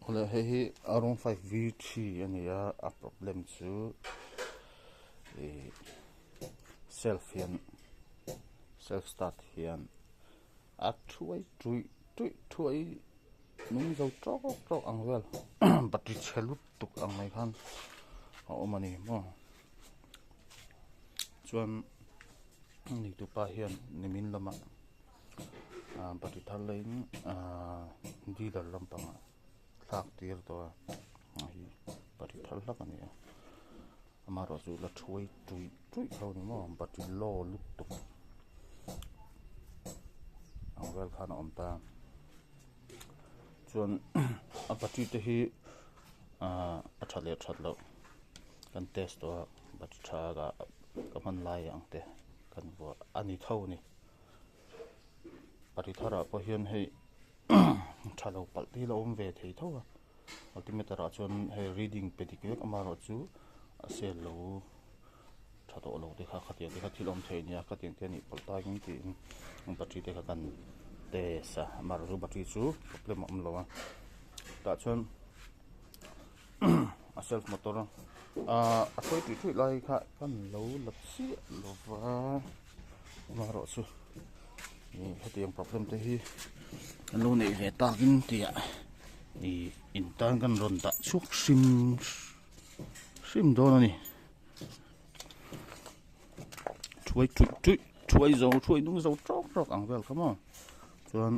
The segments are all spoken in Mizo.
Awle hei hi R one five V three a ni a a problem chu ih self hian self start hian a thuai tuih tuih thuai nung zo tawk tawk ang vel battery chhe lutuk ang mai khan a awm a ni maw chuan neitupa hian nimin lamah. Ahh battery thar laiin ahh dealer lampangah thlak tir tawh a hei hi battery thar hlak a ni a amaherawh chu la thuai tuih tuih tho a ni maw battery low lutuk ang vel khan a awm ta chuan a battery te hi ahh a tha leh that loh kan test tawh a battery tha ka hman lai ang te kan vuah a ni tho a ni. Pari tharah pawh hian hei tha lo palh te hi la awm ve thei tho a altimeter ah chuan hei reading pe dik vek amaherawhchu a sel lo tha tawh lo te kha khatiang te kha thil awm thei a nia khatiang te a nih palh takin tiin battery te kha kan test a amaherawhchu battery chu problem a awm lo a tah chuan a self motor ahh a hruai tuih tuih lai kha kan lo la chiah lo va amaherawhchu ih hetiang problem te hi an lo neih ve takin tih ah ih in tan kan rawn dah chhuak hrim hrim dawn a ni thuai tuih tuih thuai zo thuai nung zo tawk tawk ang vel kha maw chuan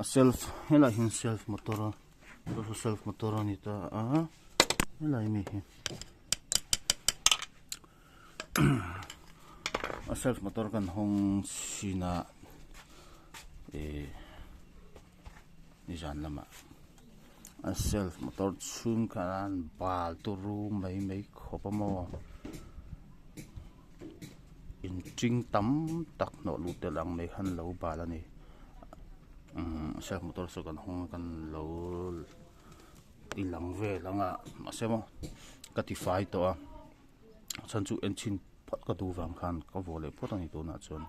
a self helaiah hian self motor a. Self motor a ni ta a helai mi hi a self motor kan hawng chhin a ih nizan lamah a self motor chhung khan bal turu mai mai khawp a maw inching tam tak hnawh luh tel ang mai khan lo bal a ni umm self motor saw kan hawng a kan lo ti lang vel ang a mahse maw ka ti fai tawh a a chhan chu en chhin phawt ka duh vang khan ka vuah leh phawt a ni tunah chuan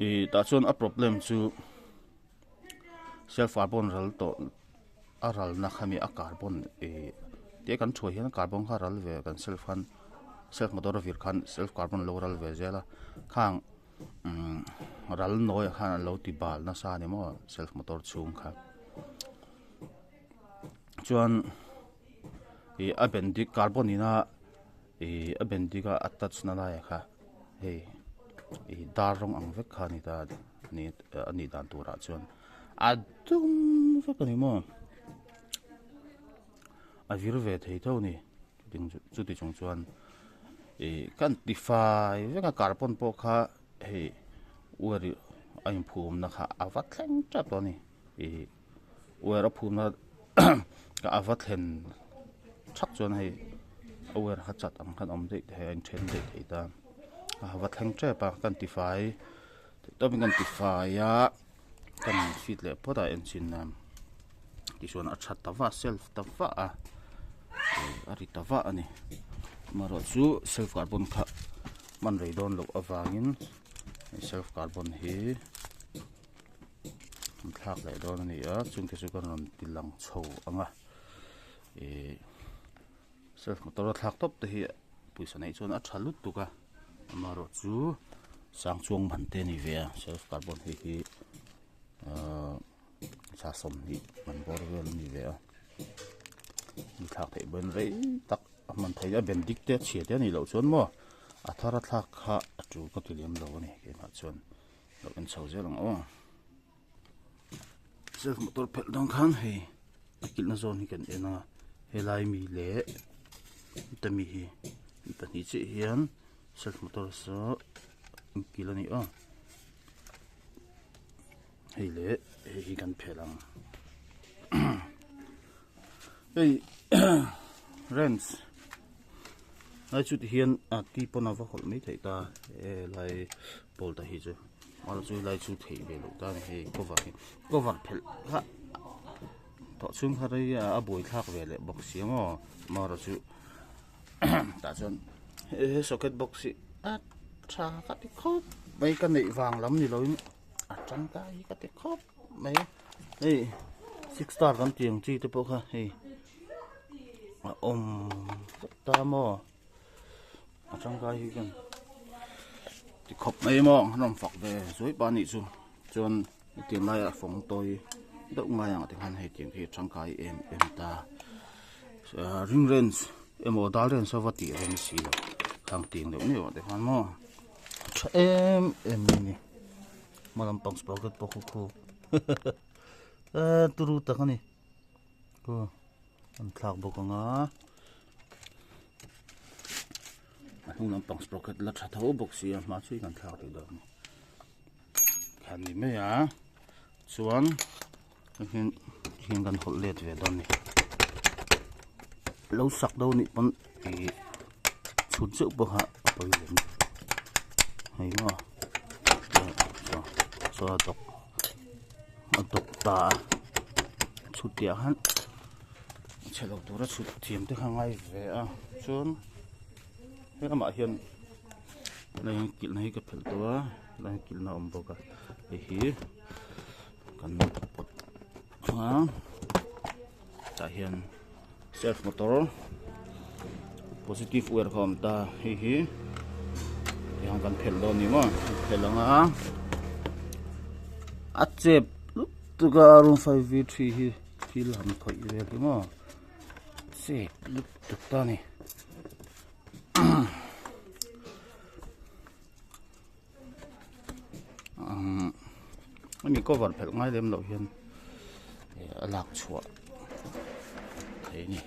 ih tah chuan a problem chu self ah pawh an ral tawh. A ralna kha mi a carbon ih tia kan thuai hian carbon kha a ral ve kan self khan self motor a vir khan self carbon a lo ral ve zel a khang umm ral nawi ah khan an lo ti bal nasa a ni maw self motor chhung kha chuan ih a ben dik carbon ina ih a ben dik a a touch na laiah kha hei ih dar rawng ang vek kha a ni ta a nih dan turah chuan. A dum vek a ni maw a vir ve thei tho a ni chuti chung chuan ih kan ti fai vek a carbon pawh kha hei wire a inphum na kha a va thleng tep tawh a ni ih wire a phum na kha a va thlen thak chuan hei a wire kha chat ang khan a awm daih thei a inthen daih thei ta a va thleng tep a kan ti fai tawpin kan ti fai a. Kan fit leh phawt a engine nan tichuan a tha ta vah self ta vah a a ri ta vah a ni amaherawh chu self carbon kha hman rei dawn loh avangin self carbon hi an thlak leh dawn a ni a chungte chu kan rawn ti lang chho ang a ih self motor a thlak tawp te hi pawisa neih chuan a tha lutuk a. Amaherawh chu sang chuang man te a ni ve a self carbon hei hi ahh thla 20 man bawr vel a ni ve a ni thlak theih bawn rei tak a hman theih a ben dik te a chhia te a nih loh chuan maw a thar a thlak kha a tul ka ti lem lo a ni keimah chuan lo en chho zel ang aw self motor phelh dawn khan hei a kilhna zawn hi kan en a helai mi leh heta mi hi mi pahnih chiah hian self motor saw an kil a ni aw hei leh hei hi kan phelh ang hei wrench lai chu ti hian a ti pawn a va hawlh mai theih ta helai bolt a hi chu. Aw chu helai chu theih ve loh ta a ni hei cover hi cover phelh kha tawh chhung kha rei a buai thlak ve leh bawk si ang aw amaherawh chu tah chuan he socket box hi a tha ka ti khawp mai ka neih vang lam ni loin a tangkai hi ka ti khawp mai hei. Six star kan tih ang chi te pawh kha hei a awm vek ta maw a tangkai hi kan ti khawp mai maw an rawn fak ve zuai pa nih chu chuan hetiang laiah fawng tawi deuh ngai ang te khan hei tiang khi a tangkai em em ta ring range emaw dal range a va tih rem si lo khang tiang deuh neuh ah te khan maw a tha em em mai a ni hma lampang sprocket pawh khu khu. Eee turu tak a ni aw an thlak bawk ang a a hnung lampang sprocket la tha tho bawk si a hma chu kan thlak rih dawn a ni khan ni mai a chuan hian hian kan hawlh let ve dawn a ni lo sak dawn nih pawn ih chhut zeuh pawh kha a pawi lem lo hei maw saw a dawk. A dawk ta a chhut tih ah khan chhe lo tura chhut thiam te kha a ngai ve a chuan he lamah hian helai hian kilhna hi ka phelh tawh a helai hian kilhna a awm bawk a hei hi kan pawt a tah hian self motor positive wire kha a awm ta hei hi tiang kan phelh dawn ni maw kan phelh ang a a chep lutuk a room 5v3 hi thil han khawih vel hi maw chep lutuk ta ni hemi cover phelh ngai lem loh hian a lak chhuah theih a ni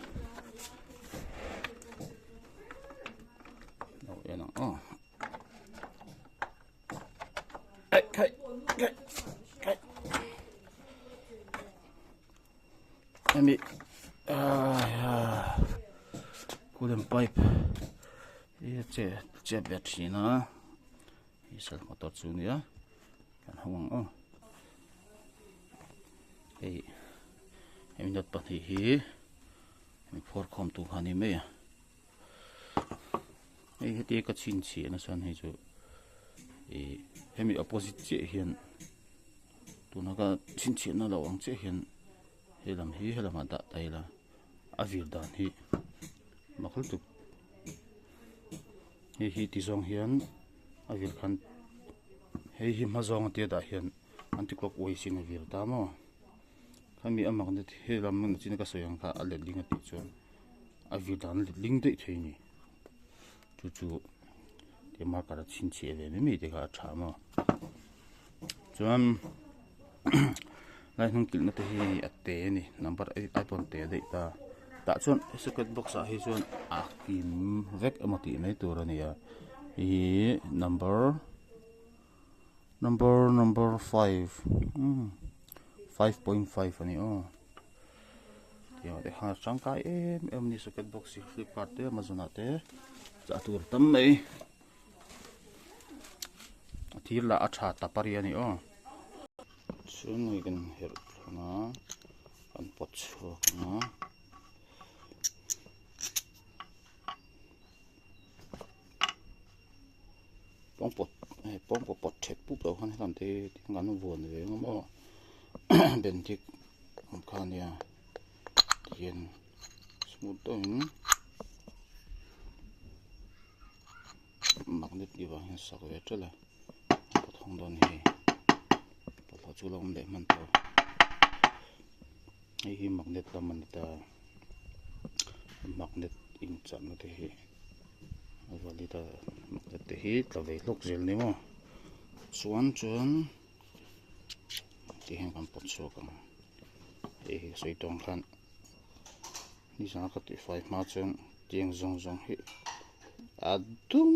lo en ang aw hemi coolant pipe hi a che chep ve thin a hei self motor chu a nia kan hawng ang aw hei hemi nut pahnih hi hemi phuar khawm tu kha a ni mai a hei heti ka chhinchhiah nasa hei chu ih hemi opposite chiah hian. Tuna ka chhinchhiahna lo ang chiah hian he lam hi he lamah dah ta ila a vir dan hi mak lutuk hei hi ti zawng hian a vir khan hei hi hma zawng a tia dah hian anti clockwise in a vir ta maw khami a mak na he lam chin ka sawi ang kha a letling a tih chuan a vir dan a letling daih thei a ni chu chu tia marker a chhinchhiah ve mai mai te kha a tha maw. Chuan lai hnung kilhna te hi a te a ni number ai pawn te daih ta tah chuan socket box ah hi chuan a kim vek emaw tih mai tur a ni a ihh number number number five umm 5.5 a ni aw tiang te khan a tangkai em em a ni socket box hi flipkart te amazon ah te chah tur tam mai. A thir lah a tha ta pari a ni aw chuan hei kan herh thleng a kan pawt chhuak ang a pawngpawt hei pawngpaw pawt thek pup loh khan helam te hi tin kan vuan ve ang maw bendik ang kha a nia tihian smooth deuhin. Magnet ni vang hian sak ve ṭalh a a thawng dawn hei bawlhhlawh chu la awm leh hman tawh hei hi magnet lam a ni ta magnet inchahna te hi a valid a magnet te hi tla ve hlawk zel ni maw chuan chuan ti hian kan pawt chhuak ang hei hi ka sawi tawng khan nizan ka tihfai hma chuan tiang zawng zawng hi a dum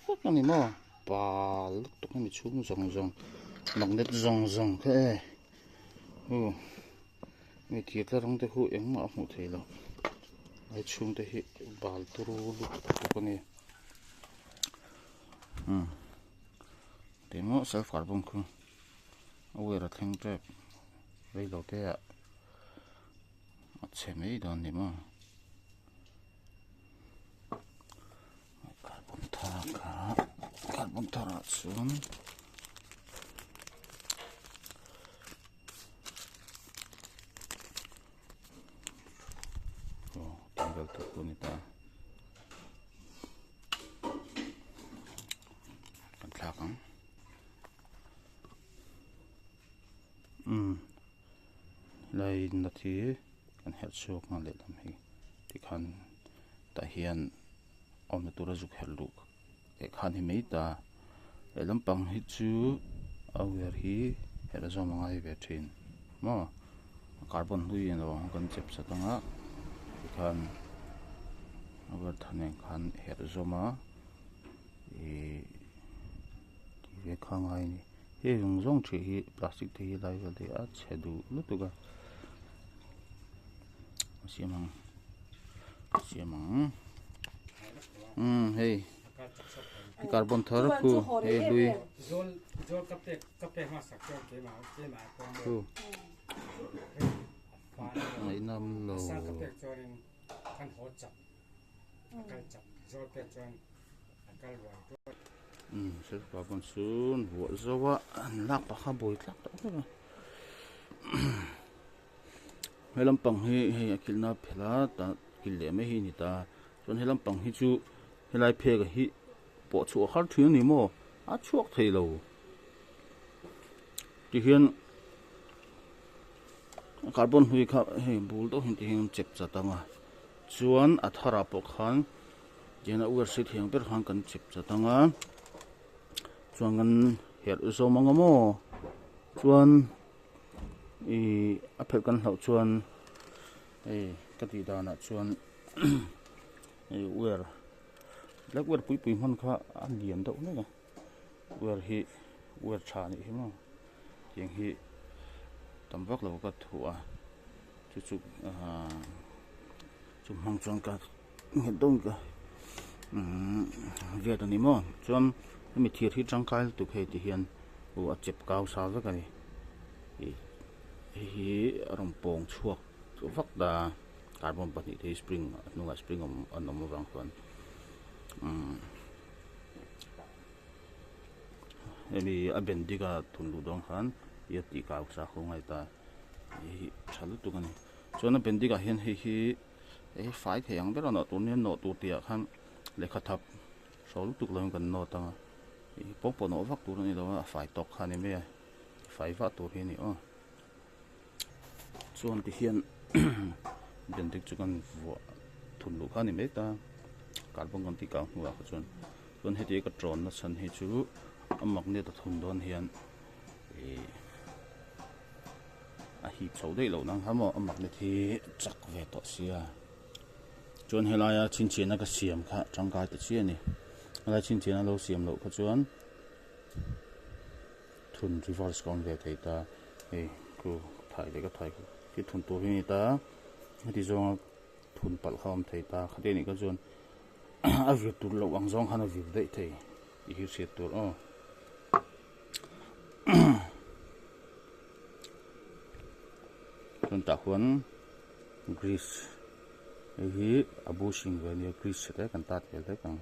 vek a ni maw pal lutuk a ni chhung zawng zawng magnet zawng zawng kha e aw mi thir tla rawng te khu engmah a hmuh theih loh a chhung te hi bal turu lutuk a ni umm emaw self carbon khu a wire a thleng tep rei lo te ah a chhe mai dawn ni maw carbon thar kha carbon thar ah chuan. vel tur pawh a ni ta kan thlak ang umm helai nut hi kan herh chhuak nghal leh lam hei tikhan tah hian awmna tura zuk herh luh leh khan hi mai ta lehlam pang hi chu a wer hi herh zawm a ngai ve thin maw carbon hlui a lo ang kan chep chat anga tikhan a wer tha nen khan herh zawm a ihh tih ve kha a ngai a ni hei zawng zawng thih hi plastic te hi lai vel te hi a chhe duh lutuk a a siam ang a siam ang umm hei carbon thar khu hei hlui khu ngaihnawm lo. Umm self carbon chu an vuah zo a an lak pah kha buai tlak tawh ber a he lampang hi hei a kilhna a phelh a tah kil leh mai hi a ni ta chuan he lampang hi chu helai phek ah hi pawh chhuah har thin a ni maw a chhuak thei lo tihian carbon hlui kha hei bul deuh hian tihian an chep chat ang a chuan a tharah pawh khan tihian a uar si thiang ber khan kan chep chat ang a chuan kan herh zawm ang a maw chuan ih a phelh kan hlauh chuan hei ka tih danah chuan hei uar black uar pui pui hman kha a lian deuh hlek a uar hi uar tha anih hi maw tiang hi tam vak lo ka thuah a chu chu ahh chu hmang chuan ka nghet deuhin ka umm viat a ni maw chuan hemi thir hi tangkai lutuk hei ti hian aw a chep kau sa vek a ni ih hei hi a rawn pawng chhuak vak ta carbon pahnih te hi spring a hnungah spring awm an awm avang chuan umm hemi a ben dik a thun luh dawn khan i a tih kau sa kho ngai ta hei hi tha lutuk a ni chuan a ben dik ah hian hei hi hei hi fai thei ang ber a nawh tur nia nawh tur tih ah khan lehkha thap hraw lutuk lo in kan nawt ang a hei hi pawng pawh nawh vak tur a ni lo a a fai tawk kha a ni mai a fai vah tur hi a ni aw. Chuan ti hian bendik chu kan vuah thun luh kha a ni mai ta carbon kan tih kang hnuah kha chuan chuan heti ka tawn na chhan hi chu a magnet a thun dawn hian ih a hip chho daih loh nang kha maw a magnet hi chak ve tawh sia chuan helaia chhinchhiahna ka siam kha tangkai ta chiah a ni helai chhinchhiahna lo siam loh kha chuan. Thun reverse ka awm ve thei ta hei khu thai leh ka thai khu khi thun tur hi a ni ta heti zawnga thun palh kha a awm thei ta khati anih kha chuan a vir tur loh ang zawng khan a vir daih thei tih hi hriat tur aw chuan tah khuan grease hei hi a bushing ve a nia grease chhe te kan tat ve hlek ang.